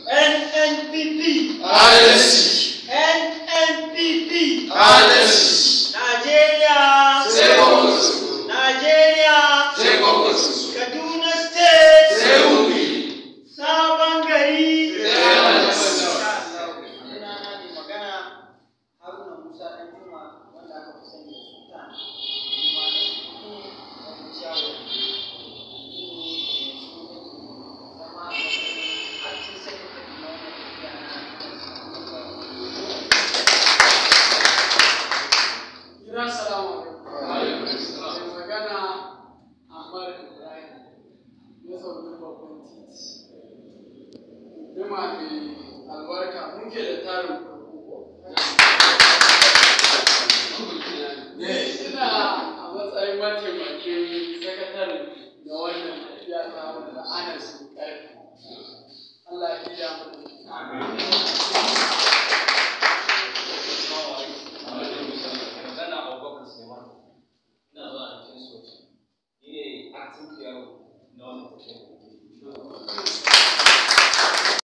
NNPP. Adalci. NNPP. Adalci. Najeriya. Sai Kwankwaso. Najeriya. Sai Kwankwaso. Kaduna State. Sai Wike. Sabon Gari. Sai Anas. Sunana mai magana Haruna Musa Danjuma, wanda aka fi sani da Sultan. Kuma da ne wani ciyawa. Ni ne yanzu nake zama a matsayin acting secretary na wannan tafiya na. Gida, salamu alaikum. Mai magana Ahmad Ibrahim, mazaunin Babban Titi. Gunduma mai albarka, muke da tarin kurkuku. Ina a matsayin mataimakin sakatare na wannan tafiya ta da Anas Karfi. Allah ya iya mana. Magana Abubakar Suleiman, ina zuwa a cikin soci. Ni ne acting PRO na wannan tafiya.